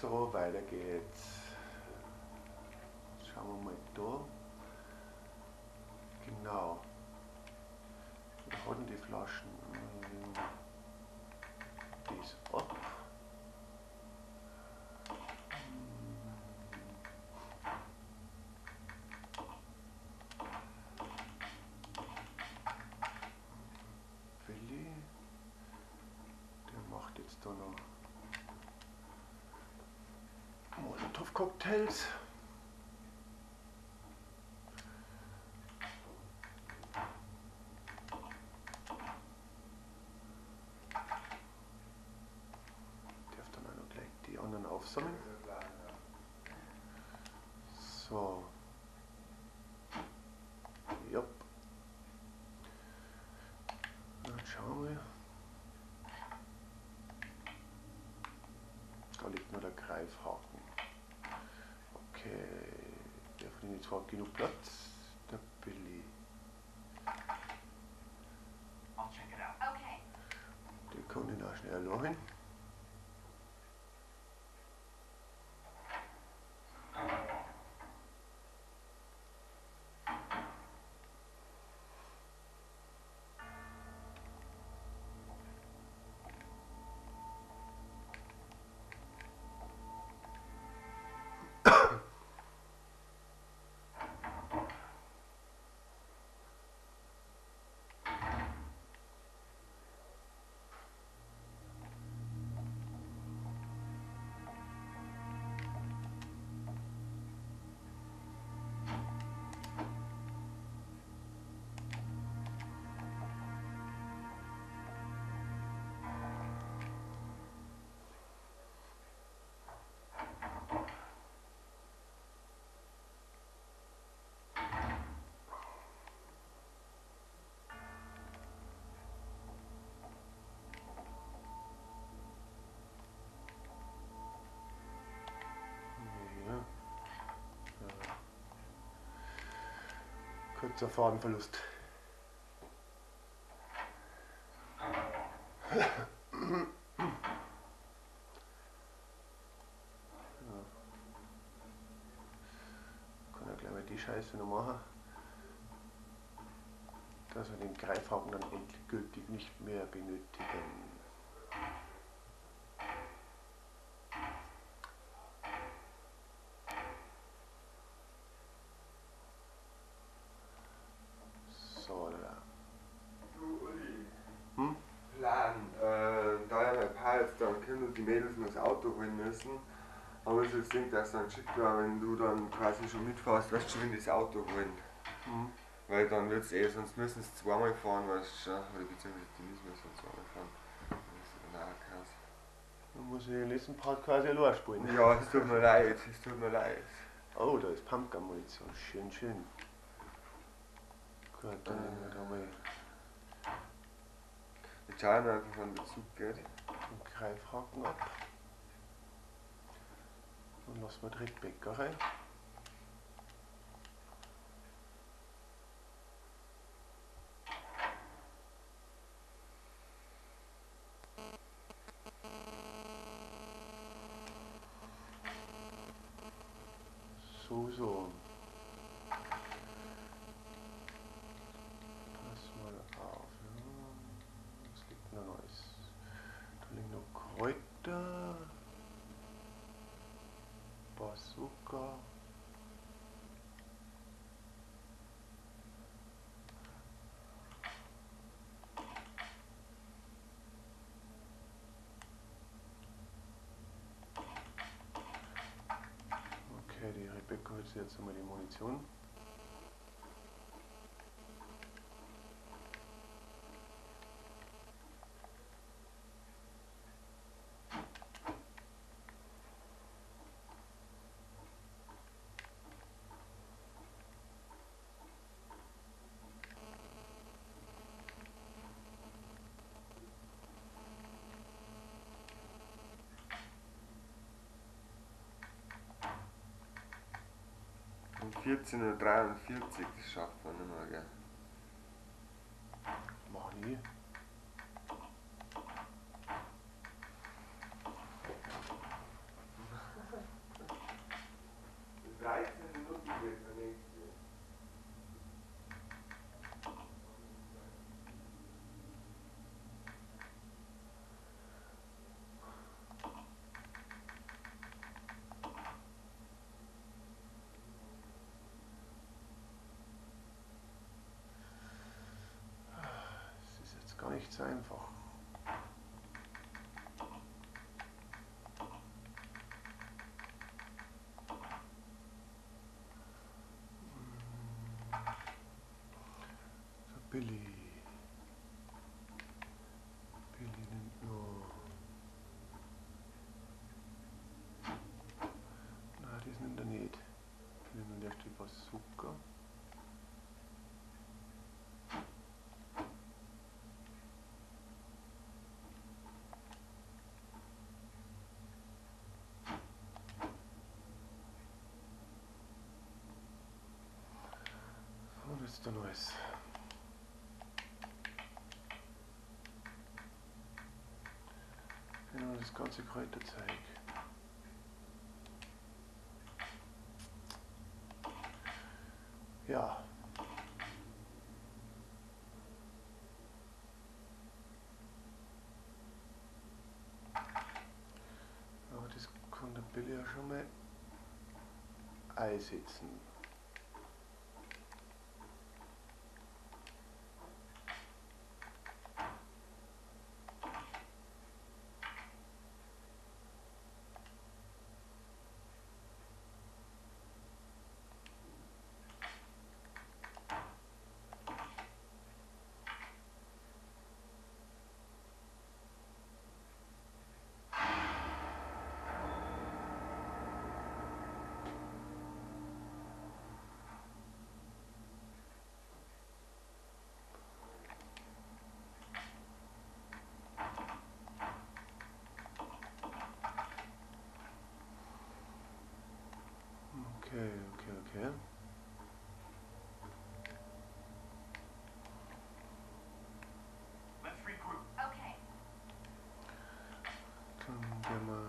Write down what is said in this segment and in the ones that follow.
So, weiter geht's. Schauen wir mal da. Genau. Wir hatten die Flaschen. Das ab. Willi, der macht jetzt da noch Molotow-Cocktails. Darf dann auch noch gleich die anderen aufsammeln. So. Jupp. Dann schauen wir. Da liegt nur der Greifhaken. Okay, der von den zwei hat genug Platz. Der Billy. I'll check it out. Okay. Der kann ihn auch schnell lachen. Kurzer Fadenverlust. Ja. Kann ja gleich mal die Scheiße noch machen, dass wir den Greifhaken dann endgültig nicht mehr benötigen. So, da. Du, Uli. Hm? Plan, da ja mein Paar jetzt dann kommt und die Mädels noch das Auto holen müssen, aber ich jetzt denke, dass dann geschickt war, wenn du dann quasi schon mitfährst, weißt du schon, wenn die das Auto holen. Mhm. Weil dann wird's eh, sonst müssen sie zweimal fahren, weißt du schon, oder beziehungsweise die müssen schon zweimal fahren. Das ist dann auch krass. Dann muss ich den nächsten Part quasi allein spielen. Ja, es tut mir leid, es tut mir leid. Oh, da ist Pumpgun-Munition. Schön, schön. Gut, dann nehmen wir da mal. Jetzt schauen wir einfach, wann der Zug geht. Den Greifhaken ab. Und lassen wir direkt Bäckerei. So, so. Pass mal auf. Ja. Was liegt denn da Neues? Da liegen noch Kräuter. Bazooka. Okay, die Rebecca holt sich jetzt einmal die Munition. Um 14:43 Uhr, das schafft man nicht mehr, gell? Mach nie. Gar nicht so einfach. So, Billy. Billy nimmt nur. Na, das nimmt er nicht. Billy nimmt erst die Bazooka. Und jetzt der Neues. Genau, das ganze Kräuterzeug. Ja. Aber das kann der Billy ja schon mal einsetzen. Okay. Let's regroup. Okay. Dann gehen wir.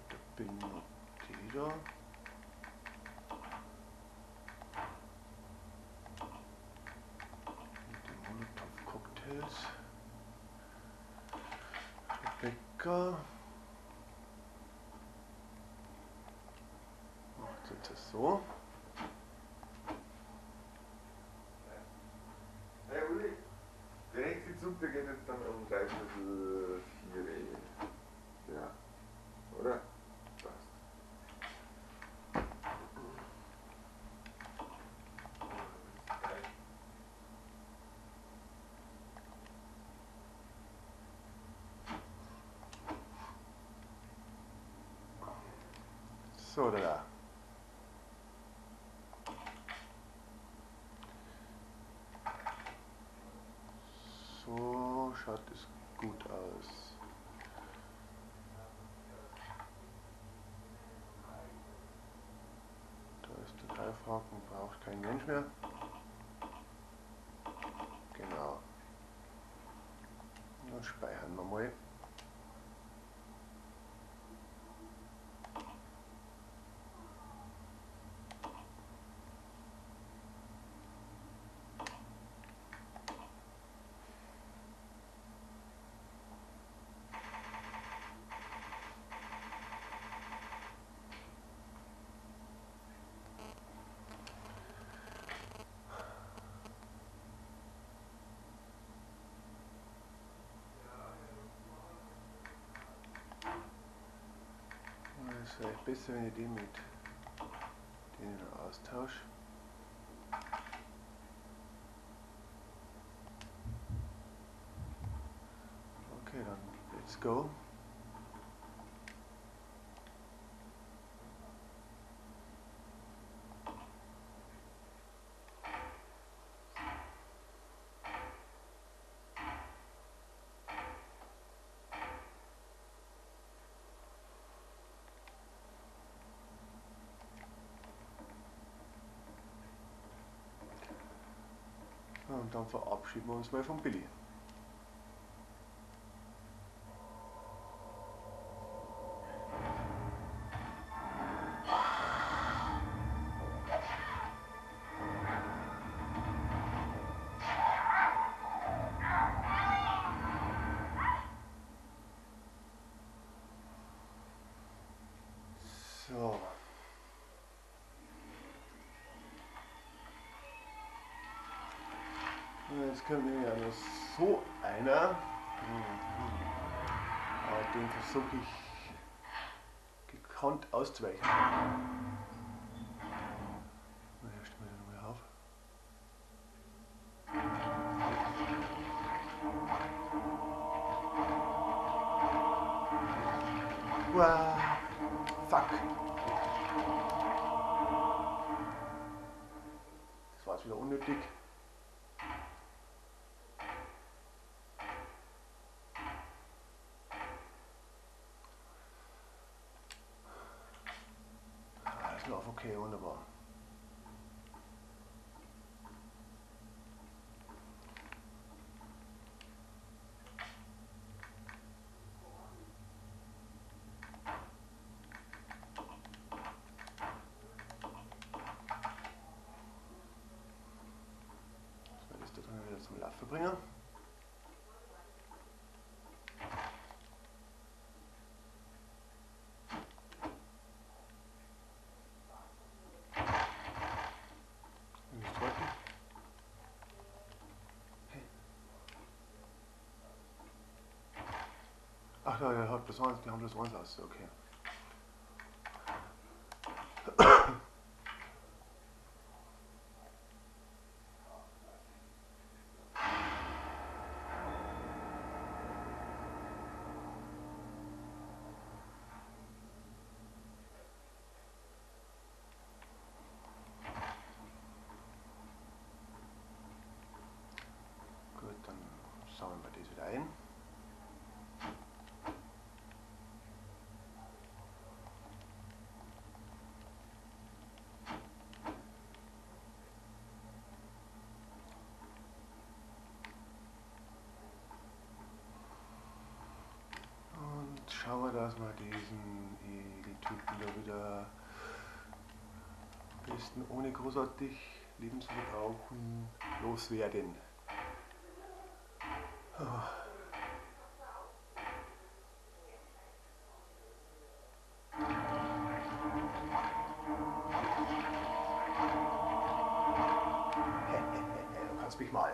Da bin noch die da. Mit den Molotow-Cocktails. Rebecca. Macht jetzt das so. Hey Uli, der nächste Zug, der geht jetzt dann um 3:45. Ja. Oder? Passt. So, da. So schaut es gut aus. Da ist der Greifhaken, braucht kein Mensch mehr. Genau. Dann speichern wir mal. Es ist vielleicht besser, wenn ich die mit denen austausche. Okay, dann let's go. Und dann verabschieden wir uns mal von Billy. So. Jetzt kommt nämlich auch noch so einer. Aber den versuche ich gekonnt auszuweichen. Na, stellen wir da nochmal auf. Wow, fuck. Das war jetzt wieder unnötig. Auf, okay, wunderbar. Müssen wir das da drin wieder zum Laufen bringen. Ach ja, der hat bloß eins, die haben bloß eins aus, okay. Gut, dann sammeln wir das wieder ein. Schauen wir, dass wir diesen Egeltypen da wieder am besten ohne großartig Leben zu verbrauchen loswerden. Oh. Du kannst mich mal.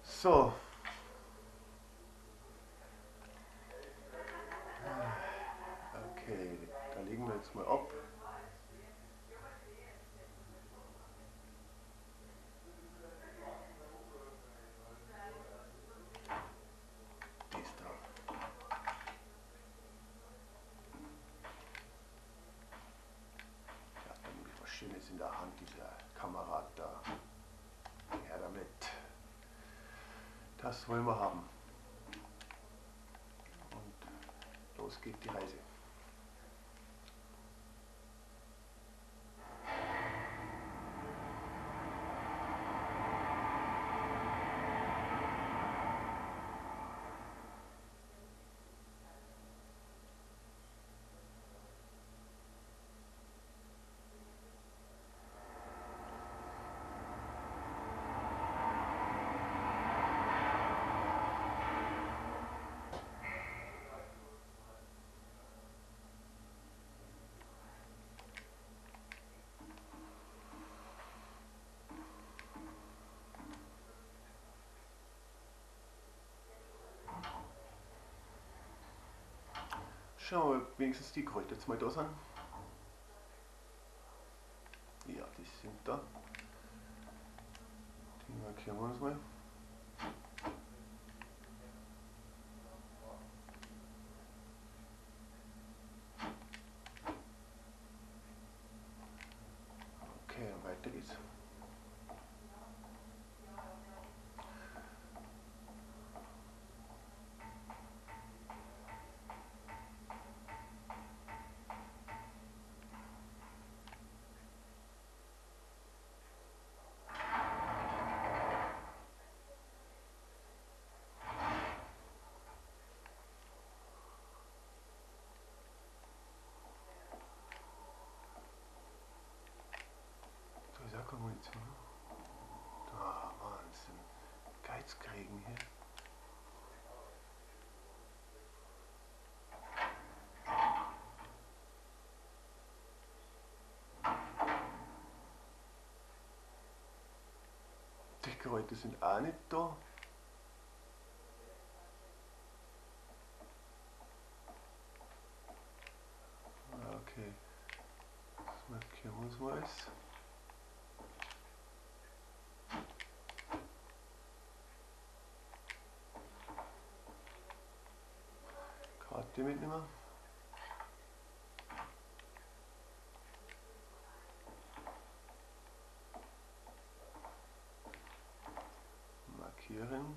So. Okay, da legen wir jetzt mal ab. Das da. Der hat da nämlich was Schönes in der Hand, dieser Kamerad da. Her damit. Das wollen wir haben. Und los geht die Reise. Schauen wir, ob wenigstens die Kräuter jetzt mal da sind. Ja, die sind da. Die markieren wir uns mal. Okay, weiter geht's. Munition. Da, Wahnsinn. Geizkriegen hier. Leute sind auch nicht da. Okay, das markieren wir uns mal alles. Karte mitnehmen. Markieren.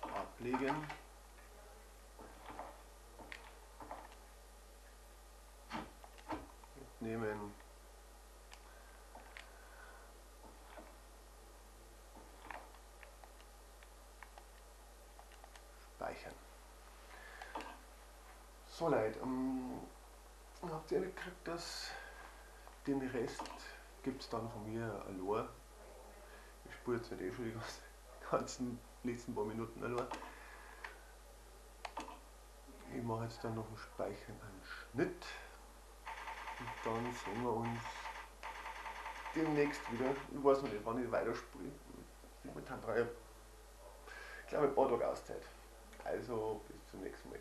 Ablegen. Mitnehmen. Speichern. So Leute, habt ihr mitgekriegt, dass den Rest gibt es dann von mir allein. Ich spule jetzt nicht eh schon die ganzen letzten paar Minuten allein. Ich mache jetzt dann noch einen Speichern, einen Schnitt. Und dann sehen wir uns demnächst wieder. Ich weiß noch nicht, wann ich weiterspiele. Momentan brauche ich, glaube ich, ein paar Tage Auszeit. Also bis zum nächsten Mal.